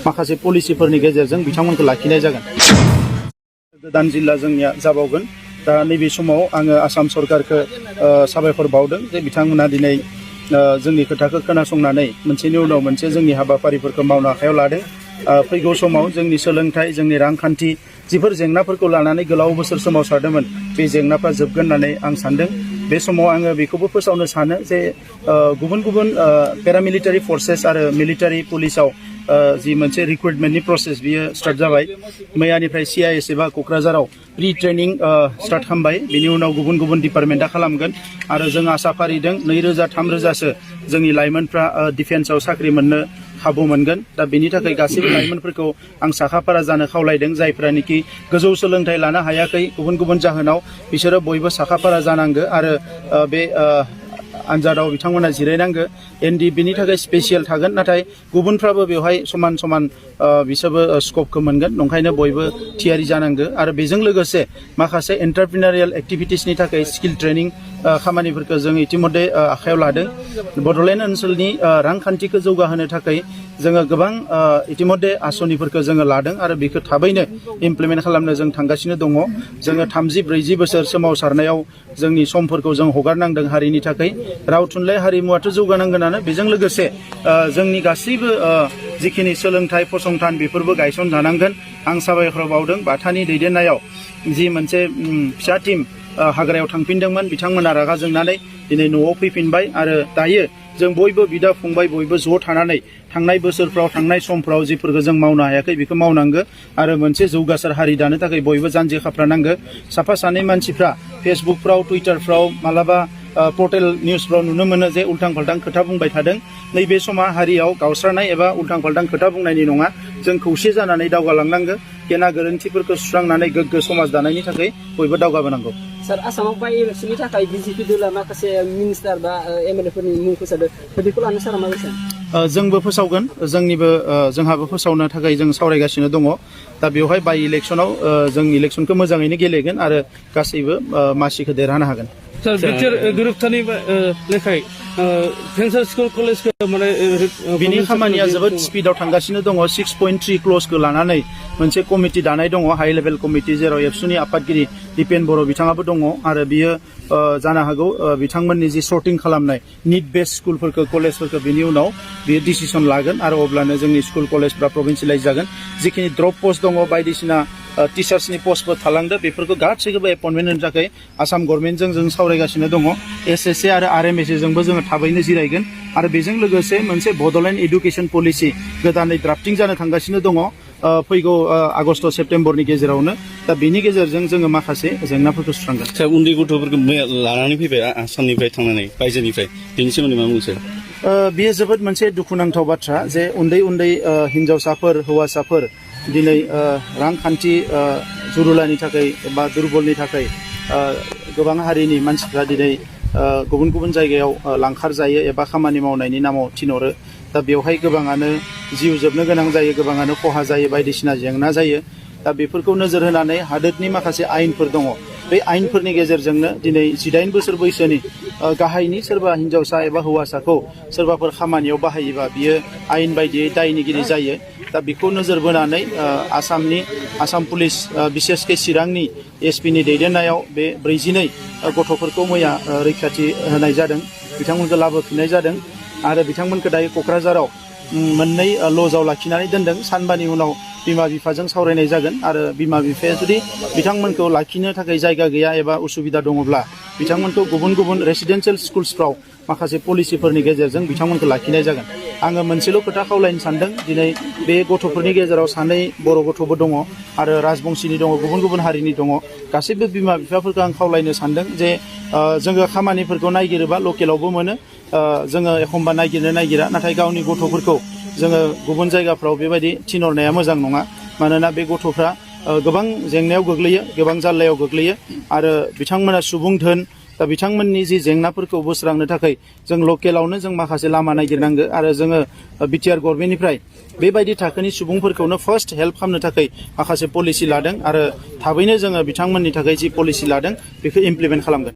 माखासे पलिसिफोरनि गेजेरजों बिथांमोनखौ लाखिनाय जागोन। गोदान जिल्ला जोंनिया जाबावगोन। दा नैबे समाव आङो आसाम सरकारखौ साबायखर बावदों जे बिथांमोना दिनै जोंनि खोथाखौ खोनासंनानै मोनसेनि उनाव मोनसे जोंनि हाबाफारिफोरखौ मावनो आखायाव लादों। फैगौ समाव जोंनि सोलोंथाइ, जोंनि रांखान्थि जिफोर जेंनाफोरखौ लानानै गोलाव बोसोर सोमावसारदोंमोन बे जेंनाफ्रा जोबगोन होननानै आं सानदों। बे समाव आङो बेखौबो फोसावनो सानो जे गुबुन गुबुन पेरामिलिटारि फर्सेस आरो मिलिटारि पुलिसाव जि मोनसे रिक्रुटमेन्टनि प्रसेस बियो स्टार्ट जाबाय। मैयानिफ्राय CIS एबा क'क्राझाराव प्रि ट्रेनिं स्टार्ट खालामबाय। बिनि उनाव गुबुन गुबुन डिपार्टमेन्टआ खालामगोन आरो जों आसा फारिदों 2000-3000सो जोंनि लाइमोनफ्रा डिफेन्सआव साख्रि मोननो खाबु मोनगोन। दा बेनि थाखाय गासैबो लाइमोनफोरखौ आं साखाफारा जानो खावलायदों। जायफ्रानोखि गोजौ सोलोंथाइ लानो हायाखै गुबुन गुबुन जाहोनाव बिसोरो बयबो साखाफारा जानांगौ आरो बे आनजादाव बिथांमोना जिरायनांगौ। NDBनि थाखाय स्पेसियेल थागोन, नाथाय गुबुनफ्राबो बेवहाय समान समान बिसोरबो स्कपखौ मोनगोन। नंखायनो बयबो थियारि जानांगौ आरो बेजों लोगोसे माखासे एन्टारप्रिनारियेल एक्टिभिटिसनि थाखाय स्किल ट्रेनिं खामानिफोरखौ जों इतिमধ্যे आखायाव लादों। बड'लेण्ड ओनसोलनि रांखान्थिखौ जौगाहोनो थाखाय जोङो गोबां इतिमধ্যे आसनिफोरखौ जोङो लादों आरो बेखौ थाबैनो इमप्लिमेन्ट खालामनो जों थांगासिनो दङ। जोङो 30-40 बोसोर सोमावसारनायाव जोंनि समफोरखौ जों हगारनांदों हारिनि थाखाय। राव थुनलाइ हारिमुवाथ' जौगानांगोनानो, बेजों लोगोसे जोंनि गासैबो जिखिनि सोलोंथाइ फसंथान बेफोरबो गायसनजानांगोन। आं साबायखर बावदों बाथानि दैदेननायाव जि मोनसे फिसा टीम हाग्रायाव थांफिनदोंमोन, बिथांमोना रागा जोंनानै दिनै न'आव फैफिनबाय आरो दायो जों बयबो बिदा फंबाय बयबो ज' थानानै थांनाय बोसोरफ्राव थांनाय समफ्राव जिफोरखौ जों मावनो हायाखै बेखौ मावनांगौ आरो मोनसे जौगासार हारि दानो थाखाय बयबो जानजि खाफ्रानांगौ। साफा सानै मानसिफ्रा फेसबुकफ्राव टुइटारफ्राव मालाबा पर्टेल निउसफ्राव नुनो मोनो जे उल्थां फाल्थां खोथा बुंबाय थादों। नैबे समा हारियाव गावस्रानाय एबा उल्थां फाल्थां खोथा बुंनायनि नङा। जों खौसे जानानै दावगालांनांगौ। गेना गोरोन्थिफोरखौ सुस्रांनानै गोग्गो समाज दानायनि थाखाय बयबो दावगाबोनांगौ। सार, आसामाव बाय इलेक्सननि थाखाय BJP दला माखासे मिनिस्टार बा MLA फोरनि मुं फोसावदों, बेखौ लानो सारा मा सानो? जोंबो फोसावगोन। जोंहाबो फोसावनो थाखाय जों सावरायगासिनो दङ। दा बेवहाय बाय इलेक्सनाव जों इलेक्सनखौ मोजाङैनो गेलेगोन आरो गासैबो मासिखौ देरहानो हागोन। सार, बिटिआर गोरोबथानि लेखाय भेन्सार स्कुल कलेजखौ माने बिनि खामानिया जोबोद स्पिडआव थांगासिनो दङ। 6.3 क्लजखौ लानानै मोनसे कमिटि दानाय दङ, हाइ लेभेल कमिटि, जेराव एबसुनि आफादगिरि दिपेन बर' बिथाङाबो दङ आरो बियो जानो हागौ बिथांमोननि जि सर्टिं खालामनाय निड बेस स्कुलफोरखौ कलेजफोरखौ बिनि उनाव बियो डिसिसन लागोन आरो अब्लानो जोंनि स्कुल कलेजफ्रा प्रभिन्सियेलाइज जागोन। जिखिनि ड्रप पस्ट दङ, बायदिसिना टिचार्सनि पस्टफोर थालांदो, बेफोरखौ गासैखौबो एपइन्टमेन्ट होनो थाखाय आसाम गभर्नमेन्टजों जों सावरायगासिनो दङ। SSA आरो RMSA जोंबो जोङो थाबैनो जिरायगोन आरो बेजों लोगोसे मोनसे बड'लेण्ड एडुकेसन पलिसि गोदानै ड्राफ्टिं जानो थांगासिनो दङ फैगौ आगस्ट सेप्तेम्बरनि गेजेरावनो। दा बेनि गेजेरजों जोङो माखासे जेंनाफोरखौ सुस्रांगोन। उन्दै गथ'फोरखौ लानानै फैबाय आसामनिफ्राय थांनानै बायजोनिफ्राय, बेनि सोमोन्दै मा बुंसै? बेयो जोबोद मोनसे दुखुनांथाव बाथ्रा जे उन्दै उन्दै हिन्जावसाफोर हौवासाफोर दिनै रांखान्थि जुरुलानि थाखाय एबा दुर्बलनि थाखाय गोबां हारिनि मानसिफ्रा दिनै गुबुन गुबुन जायगायाव लांखार जायो एबा खामानि मावनायनि नामाव थिनहरो। दा बेवहाय गोबाङानो जिउ जोबनो गोनां जायो, गोबाङानो खहा जायो, बायदिसिना जेंना जायो। दा बेफोरखौ नोजोर होनानै हादोरनि माखासे आयेनफोर दङ। बे आयेनफोरनि गेजेरजोंनो दिनै 18 बोसोर बैसोनि गाहायनि सोरबा हिन्जावसा एबा हौवासाखौ सोरबाफोर खामानियाव बाहायोबा बियो आयेन बायदियै दायनिगिरि जायो। दा बेखौ नोजोर बोनानै आसाम पुलिस बिसेसके चिरांनि SPनि दैदेननायाव बे 42 गथ'फोरखौ मैया रैखाथि होनाय जादों, बिथांमोनखौ लाबोफिननाय जादों आरो बिथांमोनखौ दायो क'क्राझाराव मोननै लजआव लाखिनानै दोनदों। सानबानि उनाव बिमा बिफाजों सावरायनाय जागोन आरो बिमा बिफाया जुदि बिथांमोनखौ लाखिनो थाखाय जायगा गैया एबा उसुबिदा दङब्ला बिथांमोनखौ गुबुन गुबुन रेसिडेन्सियेल स्कुल्सफ्राव माखासे पलिसिफोरनि गेजेरजों बिथांमोनखौ लाखिनाय जागोन। आङो मोनसेल' खोथा खावलायनो सानदों, दिनै बे गथ'फोरनि गेजेराव 2 बर' गथ'बो दङ आरो राजबंशीनि दङ, गुबुन गुबुन हारिनि दङ। गासैबो बिमा बिफाफोरखौ आं खावलायनो सानदों जे जोङो खामानिफोरखौ नायगिरोबा लकेलावबो मोनो, जोङो एखमबा नायगिरा, नाथाय गावनि गथ'फोरखौ जोङो गुबुन जायगाफ्राव बेबायदि थिनहरनाया मोजां नङा। मानोना बे गथ'फ्रा गोबां जेंनायाव गोग्लैयो, गोबां जाल्लायाव गोग्लैयो आरो बिथांमोना सुबुं धोन। दा बिथांमोननि जि जेंनाफोरखौ बोस्रांनो थाखाय जों लकेलावनो जों माखासे लामा नागिरनांगौ आरो जोङो बिटिआर गभर्नमेन्टनिफ्राय बेबायदि थाखोनि सुबुंफोरखौनो फार्स्ट हेल्प खालामनो थाखाय माखासे पलिसि लादों आरो थाबैनो जोङो बिथांमोननि थाखाय जि पलिसि लादों बेखौ इमप्लिमेन्ट खालामगोन।